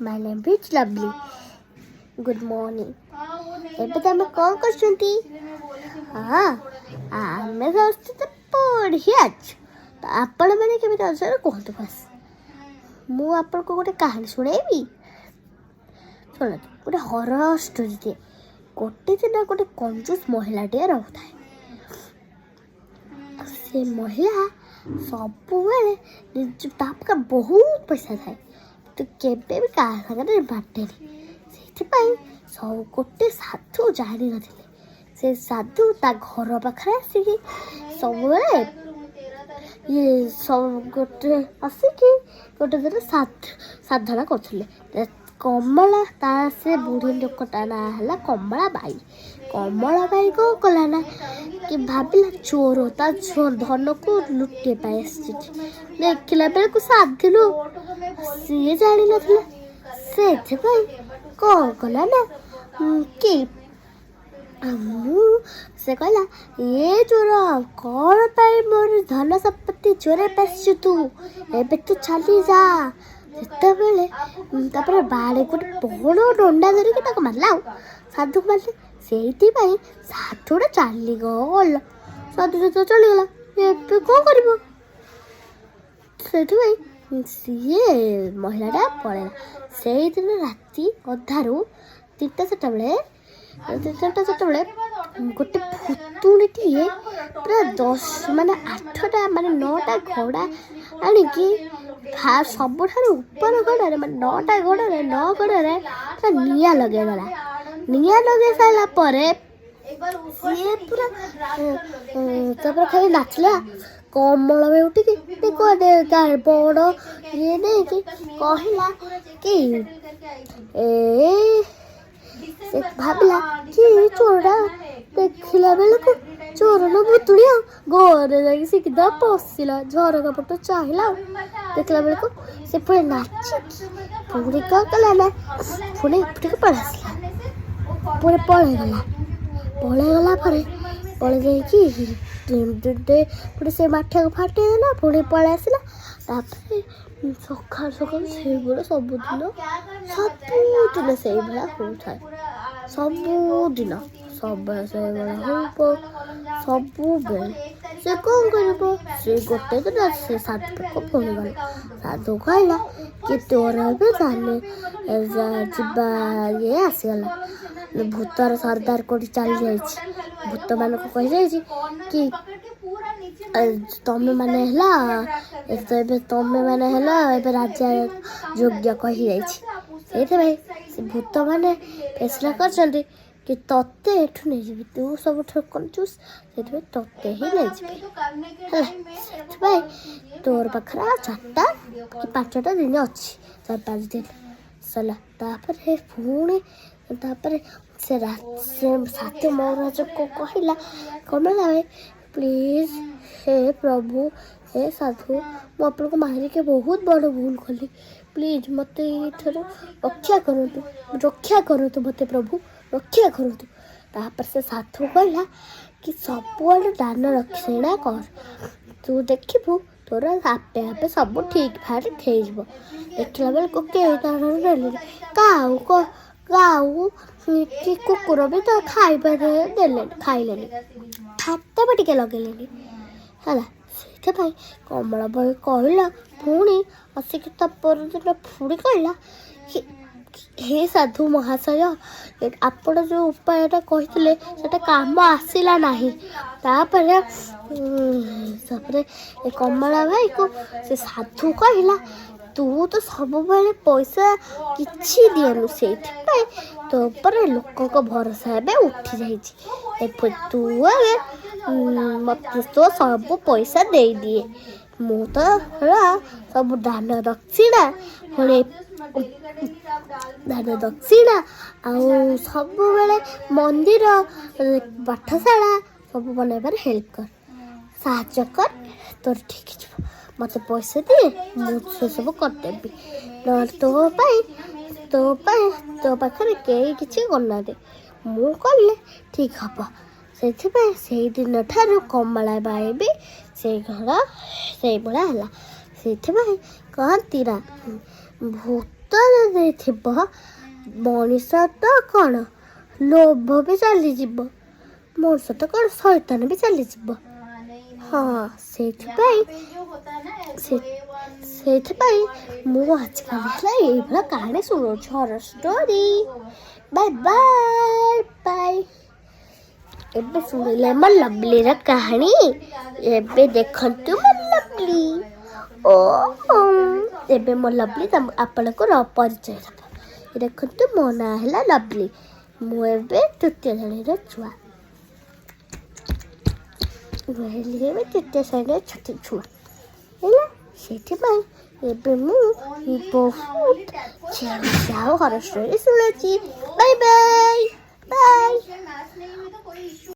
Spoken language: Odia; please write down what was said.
My name is Lovely. Good morning. ଏବେ ତମେ କ'ଣ କରୁଛନ୍ତି? ହଁ, ଆମେ ସମସ୍ତେ ତ ବଢ଼ିଆ ଅଛୁ। ତ ଆପଣମାନେ କେମିତି ଅଛନ୍ତି କୁହନ୍ତୁ। ବାସ୍, ମୁଁ ଆପଣଙ୍କୁ ଗୋଟେ କାହାଣୀ ଶୁଣେଇବି, ଶୁଣନ୍ତୁ। ଗୋଟେ ହରର ଷ୍ଟୋରିଟିଏ। ଗୋଟେ ଦିନ ଗୋଟେ କଞ୍ଜୁସ ମହିଳାଟିଏ ରହୁଥାଏ। ସେ ମହିଳା ସବୁବେଳେ ନିଜ ତା ପାଖରେ ବହୁତ ପଇସା ଥାଏ, କିନ୍ତୁ କେବେ ବି କାହା ସାଙ୍ଗରେ ବାଣ୍ଟେନି। ସେଇଥିପାଇଁ ସବୁ ଗୋଟେ ସାଧୁ ଜାଣିନଥିଲେ। ସେ ସାଧୁ ତା ଘର ପାଖରେ ଆସିକି ସବୁବେଳେ ଇଏ ସବୁ ଗୋଟେ ଆସିକି ଗୋଟେ ଦିନ ସାଧନା କରୁଥିଲେ। କମଳା ତା ସେ ବୁଢ଼ୀ ଲୋକଟା ନାଁ ହେଲା କମଳା ବାଇ। କମଳା ବାଇ କ'ଣ କଲା ନା କି ଭାବିଲା ଚୋର ତା ଧନକୁ ଲୁଟିବା ପାଇଁ ଆସିଛି। ଦେଖିଲା ବେଳକୁ ସାଧୁ, ସିଏ ଜାଣିନଥିଲା। ସେଥିପାଇଁ କ'ଣ କଲା ନା କି ମୁଁ ସେ କହିଲା, "ଏ ଚୋର, କ'ଣ ପାଇଁ ମୋର ଧନ ସମ୍ପତ୍ତି ଚୋରେଇ ଆସିଛୁ ତୁ? ଏବେ ତୁ ଚାଲି ଯା।" ସେତେବେଳେ ତାପରେ ବାଡ଼ି ଗୋଟେ ବଡ଼ ଡଣ୍ଡା ଧରିକି ତାକୁ ମାରିଲା ଆଉ ସାଧୁକୁ ମାରିଲେ। ସେଇଥିପାଇଁ ସାଧୁଟା ଚାଲିଗଲା। ସାଧୁ ଯେତେବେଳେ ଚାଲିଗଲା, ଏବେ କ'ଣ କରିବ? ସେଥିପାଇଁ ସିଏ ମହିଳାଟା ପଳେଇଲା। ସେଇଦିନ ରାତି ଅଧାରୁ 3ଟା 4ଟା ବେଳେ, 3ଟା 4ଟା ବେଳେ ଗୋଟେ ଭୂତୁଣୀଟିଏ ପୁରା 10 ମାନେ 8ଟା ମାନେ 9ଟା ଘୋଡ଼ା ଆଣିକି ସବୁଠାରୁ ଉପର ଘୋଡ଼ାରେ, ମାନେ 9ଟା ଘୋଡ଼ାରେ, 9 ଘୋଡ଼ାରେ ପୁରା ନିଆଁ ଲଗେଇଦେଲା। ନିଆଁ ଲଗେଇ ସାରିଲା ପରେ ସିଏ ପୁରା ତାପରେ ଖାଲି ନାଚିଲା। କମଳ ବି ଉଠିକି ଦେଖ ବଡ଼ ଇଏ ନେଇକି କହିଲା କି ଏ ସେ ଭାବିଲା କି ଚୋରଟା, ଦେଖିଲା ବେଳକୁ ଚୋର ନା ଭୁତୁଣୀ। ଆଉ ଘରେ ଯାଇକି ସିଧା ପଶିଲା, ଝରକା ପଟ ଚାହିଁଲା। ଆଉ ଦେଖିଲା ବେଳକୁ ସେ ପୁଣି ନାଚିକି ପୁଣି କ'ଣ କଲା ନା ପୁଣି ଏପଟିକି ପଳେଇ ଆସିଲା। ପୁଣି ପଳେଇଗଲା। ପଳେଇଗଲା ପରେ ପଳେଇ ଯାଇକି ପୁଣି ସେ ମାଠିଆକୁ ଫାଟେଇ ଦେଲା, ପୁଣି ପଳେଇ ଆସିଲା। ତାପରେ ସକାଳୁ ସକାଳୁ ସେଇଭଳିଆ ସବୁଦିନ ସବୁଦିନ ସେଇଭଳିଆ ହଉଥାଏ। ସବୁଦିନ ସବୁବେଳେ ସେଇଭଳିଆ ହବ ସବୁବେଳେ। ସେ କ'ଣ କରିବ? ସେ ଗୋଟେ ଦିନ ସେ ସାଧୁ ପାଖକୁ ପୁଣି ଗଲା। ସାଧୁ କହିଲା କି ତୋର ଏବେ ତାହେଲେ ଯିବା ଇଏ ଆସିଗଲା। ଭୂତର ସର୍ଦ୍ଦାର କୋଉଠି ଚାଲି ଯାଇଛି। ଭୂତମାନଙ୍କୁ କହିଯାଇଛି କି ତମେ ମାନେ ହେଲା ଏବେ ତମେ ମାନେ ହେଲା ଏବେ ରାଜା ଯୋଗ୍ୟ କହିଯାଇଛି। ସେଇଥିପାଇଁ ସେ ଭୂତମାନେ ଫେସଲା କରିଛନ୍ତି କି ତତେ ଏଠୁ ନେଇଯିବି, ତୁ ସବୁଠାରୁ କଞ୍ଜୁସ, ସେଥିପାଇଁ ତତେ ହିଁ ନେଇଯିବି ହେଲା। ସେଥିପାଇଁ ତୋର ପାଖରେ ଆଉ 4ଟା କି 5ଟା ଦିନ ଅଛି, 4-5 ଦିନ ସରିଲା। ତାପରେ ପୁଣି ତାପରେ ସେ ସାଧୁ ମହାରାଜକୁ କହିଲା କମଳା, "ପ୍ଲିଜ୍ ହେ ପ୍ରଭୁ, ହେ ସାଧୁ, ମୁଁ ଆପଣଙ୍କୁ ମାରିକି ବହୁତ ବଡ଼ ଭୁଲ କଲି। ପ୍ଲିଜ୍ ମୋତେ ଏଇଠାରୁ ରକ୍ଷା କରନ୍ତୁ, ରକ୍ଷା କରନ୍ତୁ ମୋତେ ପ୍ରଭୁ, ରକ୍ଷା କରନ୍ତୁ।" ତାପରେ ସେ ସାଧୁ କହିଲା କି ସବୁଆଡ଼େ ଦାନ ଦକ୍ଷିଣା କର, ତୁ ଦେଖିବୁ ତୋର ଆପେ ଆପେ ସବୁ ଠିକ୍ ଠାକ୍ ହେଇଯିବ। ଦେଖିଲା ବେଳକୁ କେହି ଦାନ ଦେଲେନି। କାଉ କାଉ କି କୁକୁର ବି ତ ଖାଇବା ଦେଲେନି, ଖାଇଲେନି, ହାତ ବି ଟିକେ ଲଗେଇଲେନି ହେଲା। ସେଇଥିପାଇଁ କମଳା ବାଇ କହିଲା, ପୁଣି ଆସିକି ତା ପରଦିନ ପୁଣି କହିଲା କି ହେ ସାଧୁ ମହାଶୟ, ଆପଣ ଯେଉଁ ଉପାୟଟା କହିଥିଲେ ସେଟା କାମ ଆସିଲା ନାହିଁ। ତାପରେ ଏ କମଳା ଭାଇକୁ ସେ ସାଧୁ କହିଲା, ତୁ ତ ସବୁବେଳେ ପଇସା କିଛି ଦିଅନୁ, ସେଇଥିପାଇଁ ତୋ ଉପରେ ଲୋକଙ୍କ ଭରସା ଏବେ ଉଠି ଯାଇଛି। ଏବେ ତୁ ଏବେ ମୋତେ ତୋ ସବୁ ପଇସା ଦେଇଦିଏ, ମୁଁ ତୋର ସବୁ ଦାନ ଦକ୍ଷିଣା, ପୁଣି ଦାନ ଦକ୍ଷିଣା ଆଉ ସବୁବେଳେ ମନ୍ଦିର, ପାଠଶାଳା ସବୁ ବନାଇବାରେ ହେଲ୍ପ କର, ସାହାଯ୍ୟ କର, ତୋର ଠିକ୍ ହେଇଯିବ। ମୋତେ ପଇସା ଦିଏ, ମୁଁ ସେସବୁ କରିଦେବି। ନହେଲେ ତୋ ପାଇଁ ତୋ ପାଖରେ କେହି କିଛି କରୁନାହାନ୍ତି, ମୁଁ କଲେ ଠିକ୍ ହବ। ସେଥିପାଇଁ ସେଇ ଦିନଠାରୁ କମଳା ବାଇ ବି ସେଇ ଘର ସେଇଭଳିଆ ହେଲା। ସେଇଥିପାଇଁ କହନ୍ତି ନା ଭୂତ ଯଦି ଦେଇଥିବ, ମଣିଷ ତ କ'ଣ, ଲୋଭ ବି ଚାଲିଯିବ। ମଣିଷ ତ କ'ଣ, ଶୈତାନ ବି ଚାଲିଯିବ। ହଁ, ସେଇଥିପାଇଁ ସେଇଥିପାଇଁ ମୁଁ ଆଜିକାଲି ହେଲା ଏଇଭଳିଆ କାହାଣୀ ଶୁଣୁଛି, horror story. Bye bye bye. ଏବେ ଶୁଣିଲେ ମୋ ଲଭଲିର କାହାଣୀ। ଏବେ ଦେଖନ୍ତୁ ମୋ ଲଭଲି। ଓ, ଏବେ ମୋ ଲଭଲି ତମ ଆପଣଙ୍କୁ ପରିଚୟ ଦେବ। ଦେଖନ୍ତୁ, ମୋ ନାଁ ହେଲା ଲଭଲି। ମୁଁ ଏବେ ତୃତୀୟ ଶ୍ରେଣୀର ଛୁଆ। ମୁଁ ହେଲି ଏବେ ତୃତୀୟ ଶ୍ରେଣୀର ଛୋଟ ଛୁଆ ହେଲା। ସେଇଥିପାଇଁ ଏବେ ମୁଁ ବହୁତ ଖେଳୁଛି ଆଉ ହରର ଷ୍ଟୋରି ଶୁଣୁଛି। Bye bye bye.